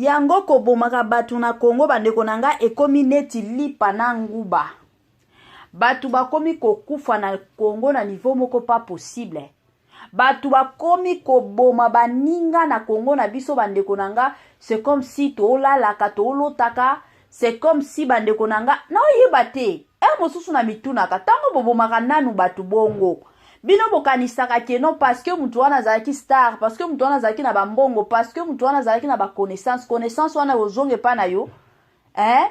Yango kobomaka bato na Congo bandeko na nga ekomi neti lipa na nguba. Bato bakomi kokufa na Congo na niveau moko pas possible. Bato bakomi koboma baninga na Congo na biso bandeko na nga, c'est comme si tolalaka, tolotaka, c'est comme si bandeko na nga naoyeba te. Heure mosusu na mitunaka ntango bobomaka nanu bato bongo bino bokanisaka ke non parce que moto wana azalaki star, parce que moto wana azalaki na bambongo, parce que moto wana azalaki na baconnaissance, connaissance wana ozonga epa na yo eh?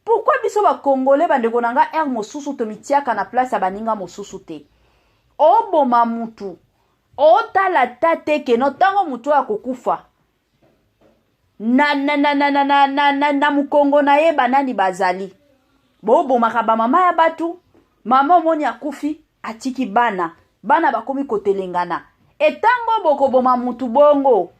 Pourquoi biso bacongolais bandeko na nga heure mosusu tomitiaka na place ya baninga mosusu te? Oboma mutu otala ta te ke no ntango motu oyo akokufa na, na, na, na, na, na, na, na, na mokongo na ye banani bazali. Bobomaka bamama ya bato, mama omoni akufi atiki bana, bana bakomi kotelengana. Etango bokoboma mutu bongo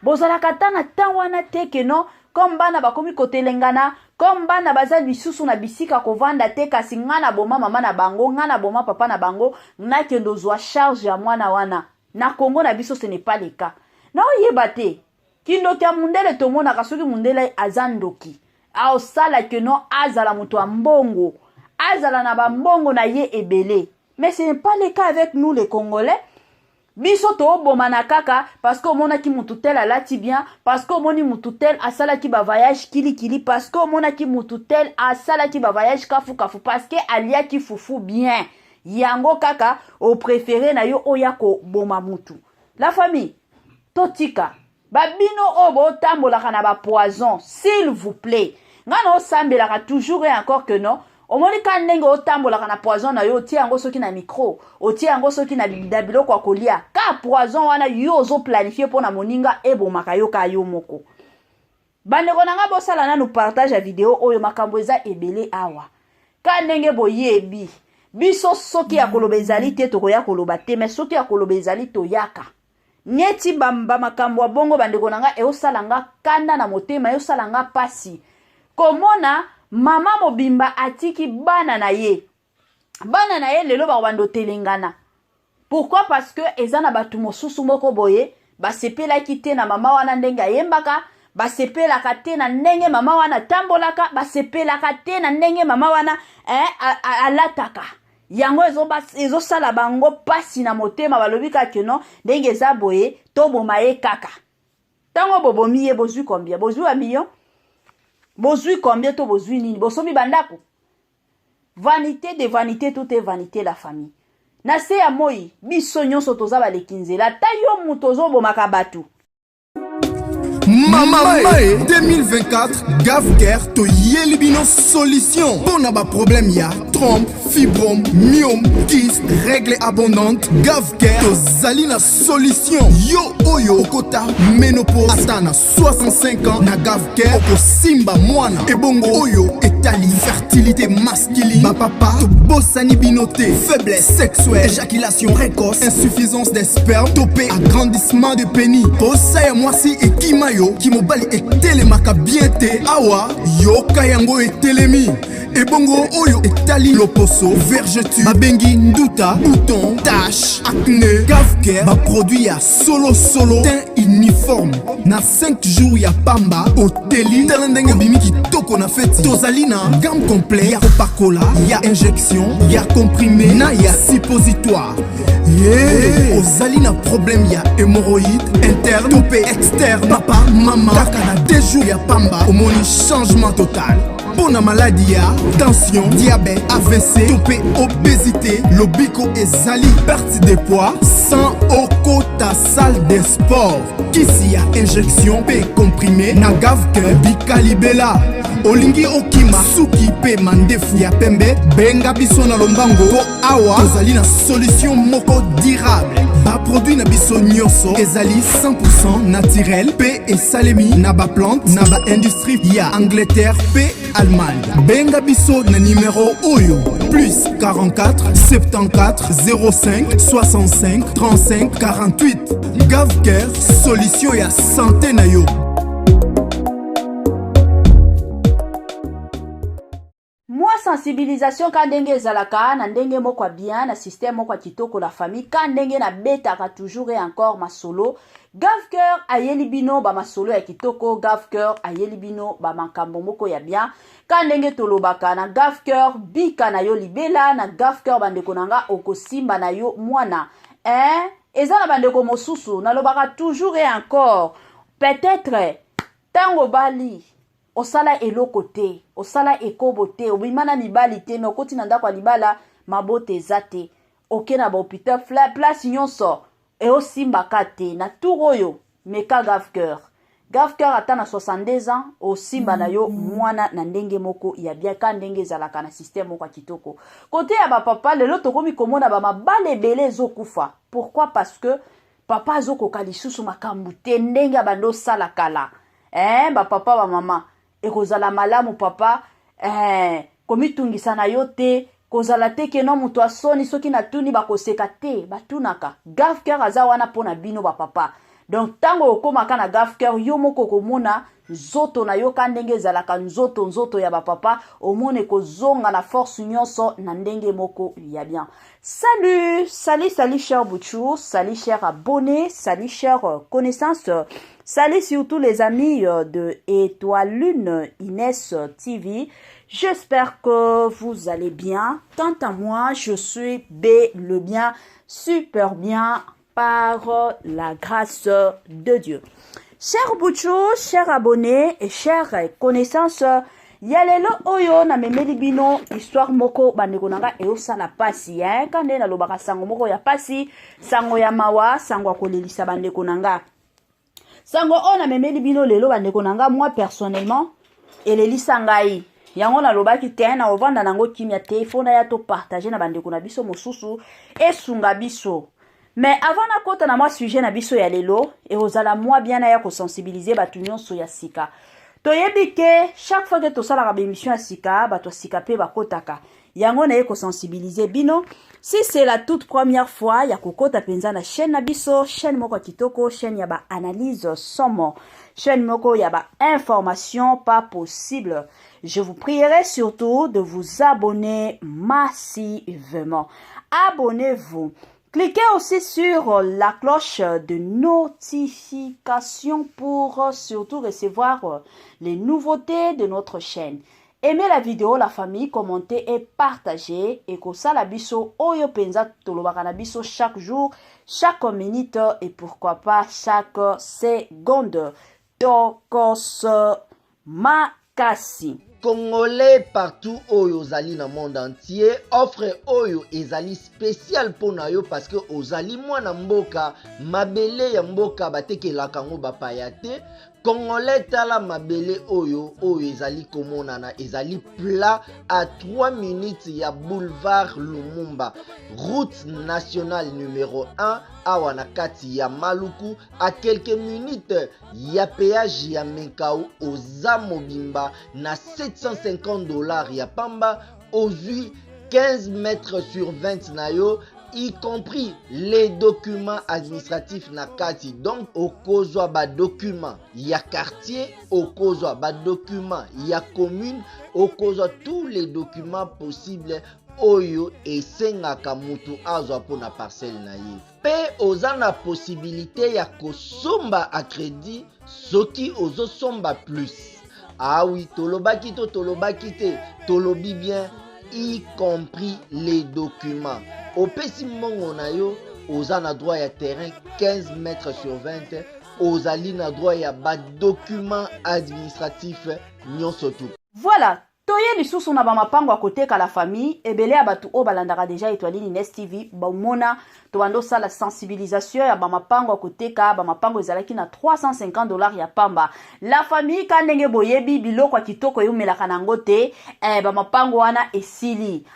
bozalaka ata na temps wana te ke non comme bana bakomi kotelengana, comme bana baza lisusu na bisika kovanda te, kasi nga na boma mama na bango, nga na boma papa na bango, nakende ozwa charge ya mwana wana. Na Congo na biso ce n'est pas le cas. Naoyeba te kindoki ya mundele tomonaka soki mundele aza ndoki aosala ke non azala moto ya mbongo, azala na bambongo na ye ebele, mais ce n'est pas le cas avec nous les Congolais. Biso toobomana kaka parce que omonaki mutu tel alati bien, parce que omoni mutu tel asalaki ba voyage kilikili, parce que omonaki mutu tel asalaki ba voyage kafukafu, parce que aliaki fufu bien, yango kaka opréféré na yo oya koboma mutu. La famille, totika babino oyo botambolaka na bapoison, s'il vous plaît. Nga na osambelaka toujours et encore que non omoni ka ndenge otambolaka na poison na yo, otie yango soki na micro, otie yango soki na biloko ya kolia, ka poison wana yo ozoplanifie mpo na moninga ebomaka yo ka yo moko. Bandeko na nga, bosala nanu partage ya video oyo, makambo eza ebele awa. Ka ndenge boyebi biso, soki ya koloba ezali te, tokoya koloba te, mais soki ya koloba ezali, toyaka. Neti bamakambo ya bongo bandeko na nga, eosala nga kanda na motema, eosala nga pasi komona mama mobimba atiki bana na ye. Bana na ye lelo bakobanda otelengana. Pourquoi? Parce que eza na bato mosusu moko boye basepelaki te na mama wana ndenge ayembaka, basepelaka te na ndenge mama wana atambolaka, basepelaka te na ndenge mama wana eh, alataka. Yango ezosala bango pasi na motema. Balobi kaka no ndenge eza boye, toboma ye kaka. Ntango bobomi ye, bozwi combien? Bozwi ba million? Bozwi combien? To bozwi nini? Bosombi bandako? Vanité de vanité, tout est vanité, la famille. Na se ya moi biso nyonso toza baleki nzela. Ata yo moto ozobomaka bato. Mama Mae 2024, Gavcare toyeli bino solution mpo na baproblème ya trompe, fibrome, myome, kyste, règle abondante. Gavcare tozali na solution. Yo oyo okota ménopause ata na 65 ans, na Gavcare okosimba mwana. Ebongo oyo etali fertilité masculine, bapapa tobosani bino te. Faiblesse sexuelle, éjaculation précoce, insuffisance des spermes to mpe agrandissement de pénis, posa ya mwasi ekima yo, kimobali etelemaka bien te, awa yoka yango etelemi. Ebongo oyo etali loposo, vergeture babengi nduta, bouton, tache, acné, Gavcare baproduit ya solo solo, teint uniforme na 5 jours ya pamba oteli. Tala ndenge obimi kitoko na feti. Tozali na gamme complet ya kopakola, ya injection, ya comprimé na ya suppositoire. Ye ozali na problème ya hémorroïde interne to mpe externe, papa, mama, kaka na 2 jours ya pamba omoni changement total. Mpo na maladi ya tension, diabète, AVC to mpe obésité, lobiko ezali. Perte de poids sans okota salle de sport, kisi ya injection mpe comprimé na Gavcare bikalibela. Olingi okima suki mpe mandefu ya pembe, benga biso na lombango mpo awa tozali na solution moko durable. Baproduit na biso nyonso ezali 100% naturel mpe esalemi na baplante na baindustrie ya Angleterre mpe Allemagne. Benga biso na nimero oyo: plus 44 74 05 65 35 48. Gavcare, solution ya santé na yo. Moi Sensibilisation ka ndenge ezalaka na ndenge moko ya bien, na système moko ya kitoko, la famille. Ka ndenge nabetaka toujours et encore masolo, Gavcœur ayeli bino bamasolo ya kitoko, Gavcœur ayeli bino bamakambo moko ya bien. Ka ndenge tolobaka na Gavcœur, bika na yo libela na Gavcœur. Bandeko na nga, okosimba na yo mwana, hein? Eza na bandeko mosusu, nalobaka toujours et encore, peut-être ntango bali osala eloko te, osala ekobo te, obima na mibali te, me okoti na ndako ya libala, mabota eza te, oke na bahôpital, place nyonso eosimbaka te. Na tour oyo, meka Gavcœur. Gavcœur, ata na 62 ans, osimba na yo mwana na ndenge moko ya bien, ka ndenge ezalaka na système moko ya kitoko. Kote ya bapapa, lelo tokomi komona bamabala ebele ezokufa. Pourquoi? Parce que papa azokoka lisusu makambo te ndenge abandi osala kala. Eh, bapapa, bamama, ekozala malamu papa, eh, komitungisa na yo te, kozala te keno moto asoni soki natuni bakoseka te. Batunaka, Gavcœur aza wana mpo na bino bapapa. Donc ntango okomaka na Gavcœur, yo moko okomona nzoto na yo ka ndenge ezalaka, nzoto, nzoto ya bapapa, omona ekozonga na force nyonso na ndenge moko ya bien. Salut, salut, salut, cher Bouchou, salut, cher abonné, salut, cher connaissance, salut surtout les amis de Étoile Lune Inès TV. J'espère que vous allez bien. Quant à moi, je suis B le bien, super bien par la grâce de Dieu. Cher Bouchou, cher abonné et chers connaissances, ya lelo oyo namemeli bino histoire moko, bandeko na nga, eosala pasi, hein? Ka nde nalobaka, sango moko ya pasi, sango ya mawa, sango ya kolelisa, bandeko na nga. Sango oyo namemeli bino lelo, bandeko na nga, moi personnellement elelisa ngai. Yango nalobaki te na ovanda nango kimia te, faut naya topartager na bandeko na biso mosusu, esunga biso. Mais avant nakota na mwa sujet na biso ya lelo, ekozala mwa bien naya kosensibiliser bato nyonso ya sika. Toyebi ke chaque fois ke tosalaka baémission ya sika, bato ya sika mpe bakotaka. Yango naye kosensibiliser bino, si c'est la toute première fois ya kokota mpenza na chaîne na biso, chaîne moko ya kitoko, chaîne ya baanalyse somo, chaîne moko ya bainformation pas possible, je vous prierai surtout de vous abonner massivement. Abonnez-vous. Cliquez aussi sur la cloche de notification pour surtout recevoir les nouveautés de notre chaîne. Aimez la vidéo, la famille, commentez et partagez. Et kosala biso oyo penza tolobaka na biso chaque jour, chaque minute et pourquoi pas chaque seconde. Tokos makasi. Congolais partout oyo ozali na monde entier, offre oyo ezali spécial mpo na yo, parce que ozali mwana mboka. Mabele ya mboka batekelaka yango bapaya te. Congolais, tala mabele oyo, oyo ezali komonana, ezali plat à 3 minutes ya boulevard Lumumba, route nationale numéro 1, awa na kati ya Maluku, à quelques minutes ya péage ya Menkao. Oza mobimba na 750 $ ya pamba, ozwi 15 mètres sur 20 na yo, y compris les documents administratifs na kati. Donc okozwa badocument ya quartier, okozwa badocument ya commune, okozwa tous les documents possibles oyo esengaka mutu azwa mpona parcelle na ye. Mpe oza na possibilité ya kosomba à crédit soki ozosomba plus. Awi ah tolobaki to tolobaki te? Tolobi bien, y compris les documents. Opesi mbongo na yo, oza na droit ya terrain 15 mètres sur 20, ozali na droit ya badocument administratif nyonso tu. Voilà, toye lisusu na bamapango ya koteka. La famille, ebele ya bato oyo balandaka déjà Étoile Ines TV bamona tobanda osala sensibilisation ya bamapango ya koteka. Bamapango ezalaki na 350 $ ya pamba. La famille, ka ndenge boyebi, biloko ya kitoko eumelaka nango te. Bamapango wana esili.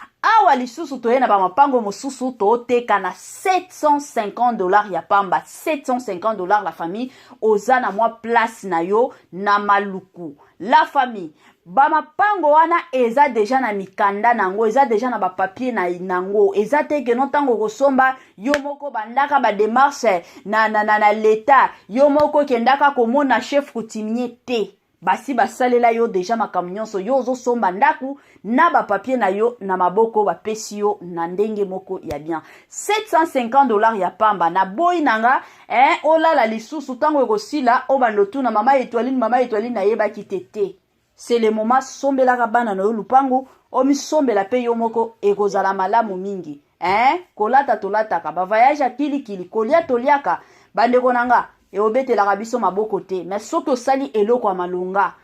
Awa lisusu toye na bamapango mosusu, toteka na 750 $ ya pamba. 750 $, la famille, oza na mwa place na yo na Maluku. La famille, bamapango wana eza déjà na mikanda nango, eza déjà na bapapier na nango. Eza te keno ntango okosomba, yo moko bandaka badémarche na leta, yo moko okendaka komona chef coutumier te. Basi basalela yo deja makambo nyonso, yo ozosomba ndako na bapapier na yo na maboko, bapesi yo na ndenge moko ya bien, 750 $ ya pamba. Naboyi na nga eh, olala lisusu ntango ekosila, obanda otuna mama Etoiline, mama Etoiline, nayebaki te. Te, c'est le moment. Sombelaka bana na yo lupangu, omisombela mpe yo moko, ekozala malamu mingi eh? Kolata tolataka, bavoyage ya kilikili, kolia toliaka, bandeko na nga, eobetelaka biso maboko te. Mais soki osali eloko ya malonga,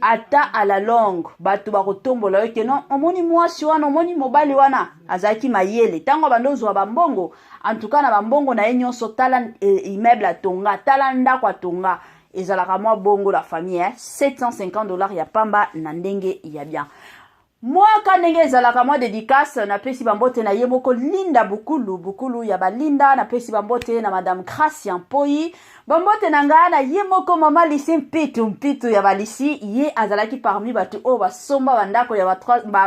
ata à la longue bato bakotombola yo ke non, omoni mwasi wana, omoni mobali wana, azalaki mayele ntango bando ozwa bambongo. En tout cas, na bambongo na ye nyonso, tala immeuble atonga, tala ndako atonga. Ezalaka mwa bongo, la famille eh? 750 $ ya pamba na ndenge ya bien. Mwaka ndenge ezalaka, mwa dédicace, napesi bambote na ye moko Linda Bukulu, Bukulu ya Balinda. Napesi bambote na Madame Gracia Mpoi, bambote na ngai na ye moko Mama Lisi Mpitu, Mpitu ya Balisi. Ye azalaki parmi bato oyo basomba bandako ya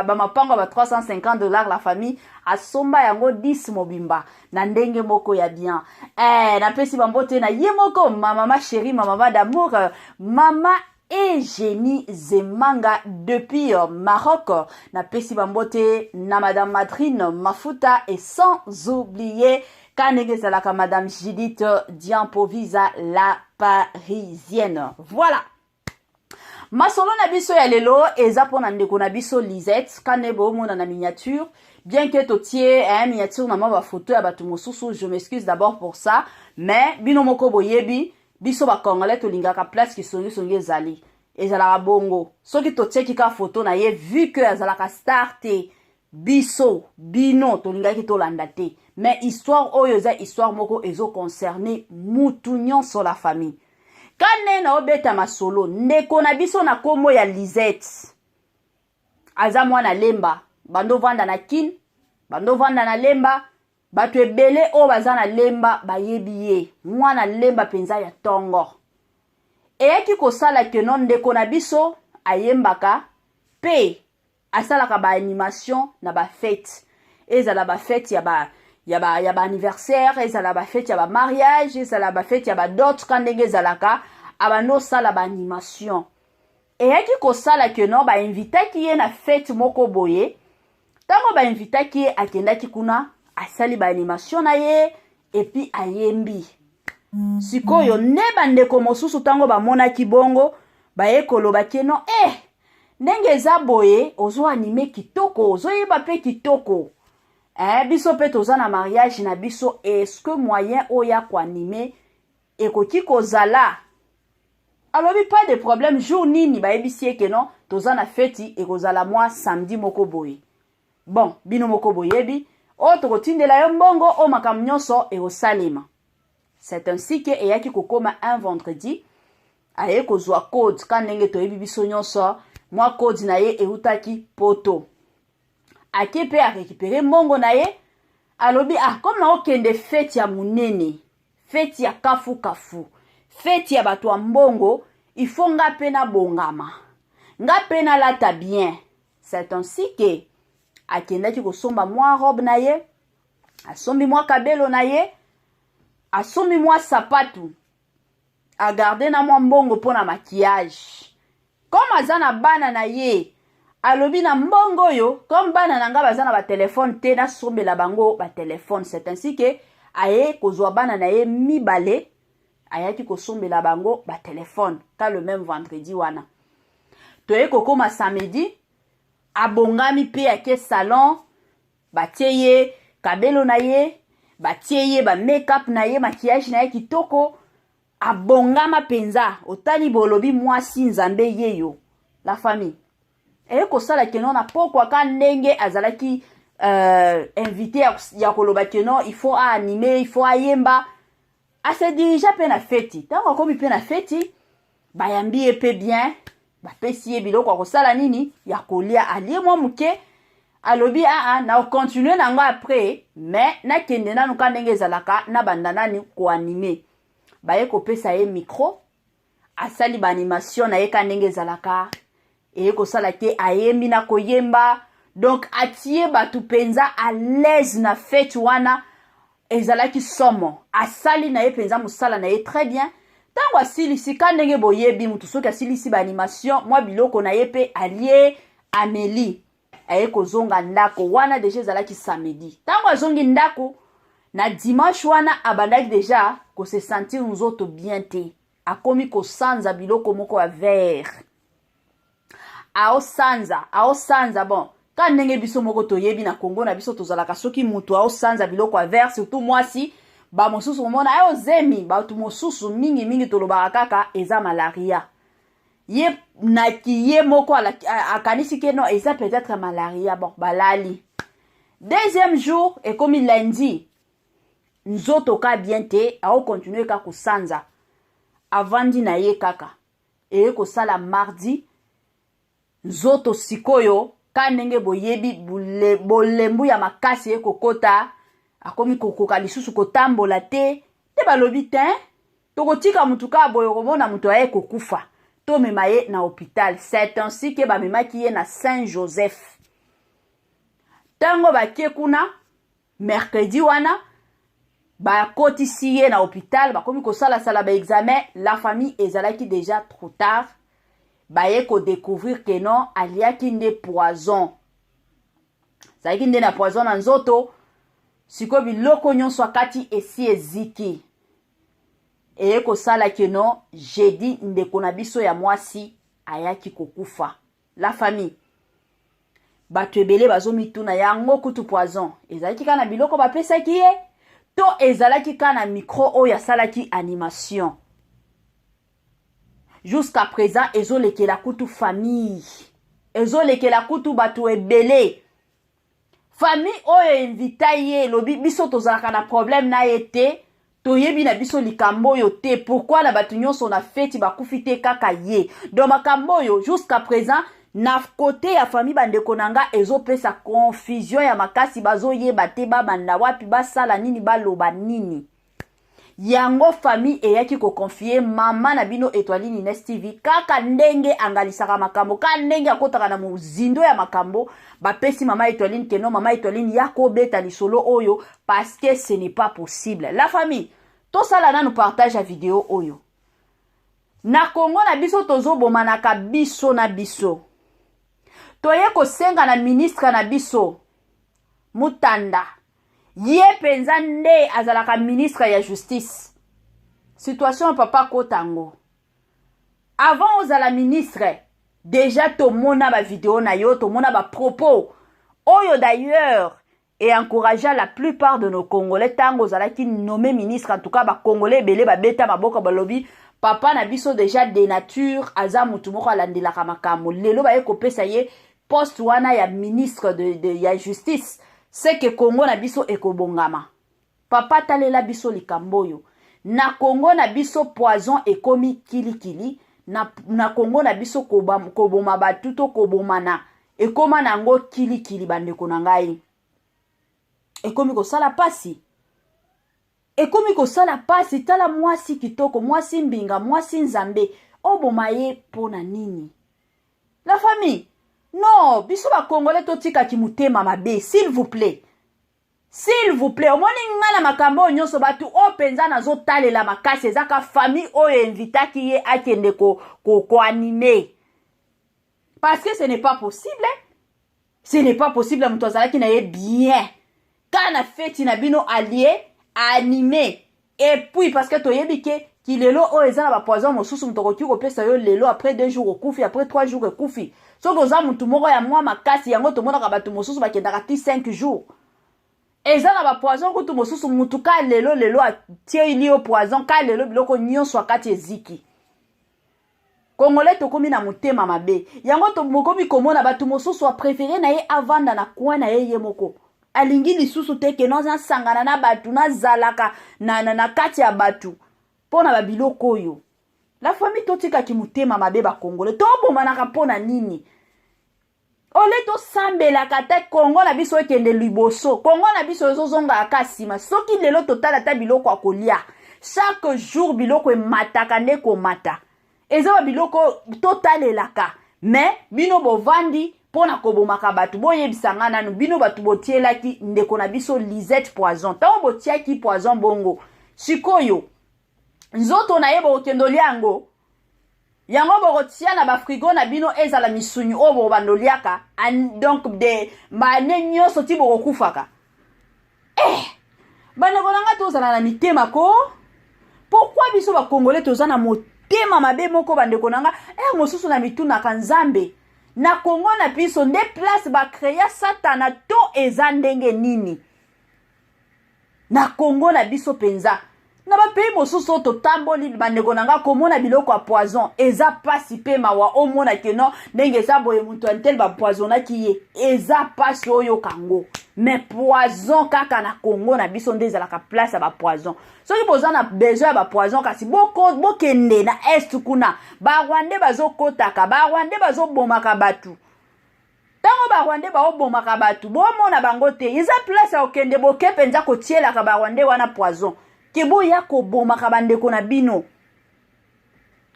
bamapango ya ba 350 $, la famille. Asomba yango 10 mobimba na ndenge moko ya bien eh. Napesi bambote na ye moko ma mama chérie, ma mama d'amour, mama Eugénie Zemanga depuis Maroc. Napesi bambote na Madame Madrine Mafuta et sans oublier ka ndenge ezalaka, Madame Judith Diampovisa, la Parisienne. Voilà. Masolo na biso ya lelo eza mpona ndeko na biso Lisette, kane boomona na miniature. Bien que totie hein, miniature na mwa bafoto ya bato mosusu, je m'excuse d'abord pour ça, mais bino moko boyebi, biso Bacongolais tolingaka place kisongisongi ezali, ezalaka bongo. Soki totiaki ka foto na ye, vu que azalaka star te, biso bino tolingaki tolanda te. Mais histoire oyo eza histoire moko ezoconcerne mutu nyonso, la famille. Ka nde naobeta masolo, ndeko na biso na nkombo ya Lisette aza mwana Lemba, bandovanda na Kine, bandovanda na Lemba. Bato ebele oyo baza na Lemba bayebi ye, mwana Lemba mpenza ya ntongo. Eyaki kosala ke no ndeko na biso ayembaka mpe asalaka baanimation na bafete, ezala bafete ya baanniversaire, ba ezala bafete ya bamariage, ezala bafete ya badot. Ka ndenge ezalaka, abandi osala baanimation. Eyaki kosala ke no bainvitaki ye na fete moko boye. Ntango bainvitaki ye, akendaki kuna, asali baanimation na ye et puis ayembi. Sikoyo nde bandeko mosusu, ntango bamonaki bongo, baye koloba ke no eh, ndenge eza boye, ozoanime kitoko, ozoyeba mpe kitoko eh, biso mpe toza na mariage na biso, est-ce moyen oyo ya koanime ekoki kozala? Alobi pas de problème. Jour nini? Bayebisi ye ke non, toza na feti, ekozala mwa samedi moko boye. Bon, bino moko boyebi, oyo tokotindela yo mbongo, oyo makambo nyonso ekosalema. C'est ainsi ke eyaki kokóma un vendredi, aye kozwa code. Ka ndenge toyebi biso nyonso, mwa code na ye eutaki Poto, ake mpe arécupérer mbongo na ye. Alobi ah, comme naokende feti ya monene, feti ya kafukafu, feti ya bato ya mbongo, il faut nga mpe nabongama, nga mpe nalata bien. C'est ainsi ke akendaki kosomba mwa robe na ye, asombi mwa kabelo na ye, asombi mwa sapatu, agarde na mwa mbongo mpo na maquillage. Comme aza na bana na ye, alobi na mbongo oyo, comme bana na nga baza na batelefone te, nasombela bango batelefone. C'est ainsi ke aye kozwa bana na ye mibale, ayaki kosombela bango batelefone ka le même vendredi wana. Toye kokóma samedi, abongami mpe ake salon, batie ye kabelo na ye, batie ye bamake-up na ye, maquillage na ye kitoko, abongama mpenza. Otali, bolobi mwasi Nzambe ye yo. La famille, eye kosala ke no na pokwa, ka ndenge azalaki invité ya koloba ke no il faut aanime, il faut ayemba, ase dirige mpe na feti. Ntango akomi mpe na feti, bayambi ye mpe bien, bapesi ye biloko ya kosala nini, ya kolia, alie mwa moke. Alobi aa, na ocontinue nango après, mais nakende nanu ka ndenge ezalaka, nabanda nani koanime. Baye kopesa ye micro, asali baanimation na ye ka ndenge ezalaka. Eye kosala te, ayembi na koyemba, donc atie bato mpenza à l'aise na fete wana. Ezalaki somo, asali na ye mpenza mosala na ye très bien. Ntango asilisi, ka ndenge boyebi motu soki asilisi baanimation, mwa biloko na ye mpe alie, ameli, aye kozonga ndako. Wana deja ezalaki samedi. Ntango azongi ndako na dimanche wana, abandaki deja kose sentir nzoto bien te, akomi kosanza biloko moko ya vert, aosanza, aosanza. Bon, ka ndenge biso moko toyebi na Kongo na biso tozalaka, soki motu aosanza biloko ya vert, surtout mwasi, bamosusu komona ayo zemi, bato mosusu mingimingi tolobaka kaka eza malaria. Ye naki ye moko akanisi ke non, eza peut-être malaria. Bon, balali. Deuxième jour ekomi lundi, nzoto ka bien te, aokontinue ka kosanza, avandi na ye kaka. Eye kosala mardi, nzoto sikoyo ka ndenge boyebi, bolembu ya makasi ekokota, akomi kokoka lisusu kotambola te. Nde balobi te, tokotika mutu kaka boye, okomona moto aye kokufa, tomema ye na hôpital. C'est ainsi ke bamemaki ye na Saint Joseph. Ntango bakie kuna mercredi wana, bakotisi ye na hôpital, bakomi kosalasala baexamen. La famille, ezalaki déjà trop tard. Baye kodécouvrir ke non, aliaki nde poison, ezalaki nde na poison na nzoto. Sikoyo biloko nyonso akati esi eziki. Eye kosala ke non, jeudi ndeko na biso ya mwasi ayaki kokufa. La famille, bato ebele bazomituna yango kutu, poison ezalaki kaka na biloko bapesaki ye to ezalaki kaka na micro oyo asalaki animation? Jusqu'à présent ezolekela kutu famille, ezolekela kutu bato ebele. Famille oyo invita ye elobi biso tozalaka na problème na ye te, toyebi na biso likambo oyo te. Pourquoi na bato nyonso na feti bakufi te, kaka ye? Donc makambo oyo jusqu'à présent na côté ya famille, bandeko na nga, ezopesa confusion ya makasi. Bazoyeba te babanda wapi, basala nini, baloba nini. Yango famille eyaki koconfier mama na bino Etoiline Ines TV, kaka ndenge angalisaka makambo, kaka ndenge akotaka na mozindo ya makambo. Bapesi mama Etoiline keno mama Etoiline ya kobeta lisolo oyo, parce que ce n'est pas possible. La famille, tosala nanu partage ya video oyo. Na Kongo na biso tozobomanaka biso na biso. Toye kosenga na ministre na biso Mutanda, ye mpenza nde azalaka ministre ya justice. Situation papa kotango avant ozala ministre, déjà tomona bavideo na yo, tomona bapropos oyo d'ailleurs eencouragea la plupart de nos Congolais. Ntango ozalaki nommé ministre, en tout cas Bacongolais ebele babeta maboko, balobi papa na biso déjà de nature aza motu moko alandelaka makambo. Lelo baye kopesa ye poste wana ya ministre ya justice, c'est que Congo na biso ekobongama. Papa, talela biso likambo oyo. Na Congo na biso poison ekomi kilikili. Na Congo na biso koboma bato to kobomana ekóma na yango kilikili. Bandeko na ngai, ekomi kosala pasi, ekomi kosala pasi. Tala mwasi kitoko, mwasi mbinga, mwasi Nzambe, oboma ye mpo na nini? La famille, non, biso Bakongole totikaki motema mabe, s'il vous plaît, s'il vous plaît. Omoni nga na makambo oyo nyonso, bato oyo mpenza nazotalela makasi ezaka famille oyo invitaki ye akende koanimer, ko, ko parce que ce n'est pas possible, ce n'est pas possible. Moto azalaki na ye bien, kaka na feti na bino alie, anime. Et puis parce que toyebi ke kilelo oyo eza na bapoison mosusu, moto akoki kopesa yo lelo, après 2 jours okufi, après 3 jours ekufi, soki oza motu moko ya mwa makasi. Yango tomonaka bato mosusu bakendaka ti 5 jours. Eza na bapoison kutu mosusu, mutu ka lelo lelo atieli yo poison, ka lelo biloko nyonso akati eziki. Congolais tokomi na motema mabe. Yango mokomi komona bato mosusu apréféré na ye avanda na coin na ye, ye moko, alingi lisusu te keno nasangana na bato, nazalaka na kati ya bato mpo na babiloko oyo. La famille, totikaki motema mabe. Bakongole tobomanaka mpo na nini? Ole tosambelaka ata Kongo na biso ekende liboso. Kongo na biso ezozongaka ka nsima. Soki lelo totala ata biloko ya kolia, chaque jour biloko emataka nde komata. Eza babiloko totalelaka, mais bino bovandi mpo na kobomaka bato. Boyebisa nga nanu, bino bato botielaki ndeko na biso Lisette poison, ntango botiaki poison bongo, sikoyo Nzoto na ye bokokende olia yango? Yango bokotia na bafrigo na bino ezala misuni oyo bokobanda oliaka donc de baane nyonso ti bokokufaka. Eh, bandeko na ngai, tozala na mitema ko. Pourquoi biso bakongole toza na motema mabe moko? Bandeko na ngai, eh, mosusu na mitunaka, Nzambe, na Kongo na biso nde place bacrea Satana to eza ndenge nini na Kongo na biso mpenza? Na bapays mosusu oyo totamboli, bandeko na nga, komona biloko ya poison eza mpasi mpe mawa. Omona keno ndenge eza boye, moto ya ntel bapoisonaki ye, eza mpasi oyoka yango. Mais poison kaka na Congo na biso nde ezalaka place ya bapoison. Soki boza na besoin ya bapoison, kasi bokende na est kuna, Barwandais bazokotaka, Barwandais bazobomaka bato. Ntango Barwandais baobomaka bato, bomona bango te. Eza place ya kokende, boke mpenza kotielaka Barwandais wana poison ke boya kobomaka bandeko na bino.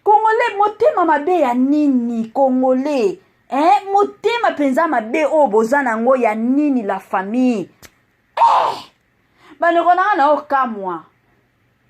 Congolais, motema mabe ya nini? Congolais, eh, motema mpenza mabe oyo boza nango ya nini, la famille? Eh, bandeko na nga, na okamwa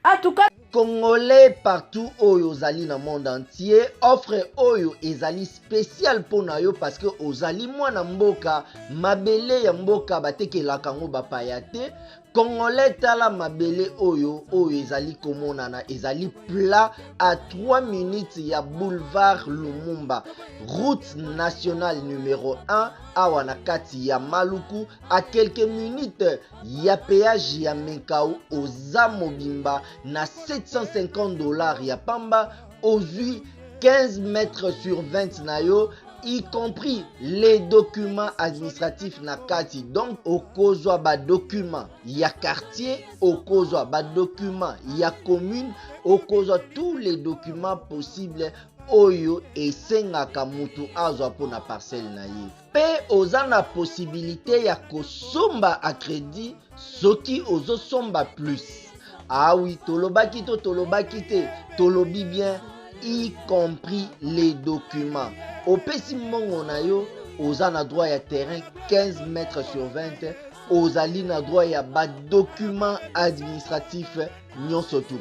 en tout cas. Congolais partout oyo ozali na monde entier, offre oyo ezali spécial mpo na yo parce que ozali mwana mboka. Mabele ya mboka batekelaka yango bapaya te. Congolais, tala mabele oyo, oyo ezali komonana, ezali plat à 3 minutes ya boulevard Lumumba, route nationale numéro 1, awa na kati ya Maluku, à quelques minutes ya péage ya Menkao. Oza mobimba na 750 $ ya pamba, ozwi 15 mètres sur 20 na yo, y compris les documents administratifs na kati. Donc okozwa badocument ya quartier, okozwa badocument ya commune, okozwa tous les documents possibles oyo esengaka mutu azwa mpona parcelle na ye. Mpe oza na possibilité ya kosomba à crédit soki ozosomba plus. Ah oui, tolobaki to tolobaki te? Tolobi bien, y compris les documents. Opesi mbongo na yo, oza na droit ya terrain 15 mètres sur 20, ozali na droit ya badocument administratif nyonso tu.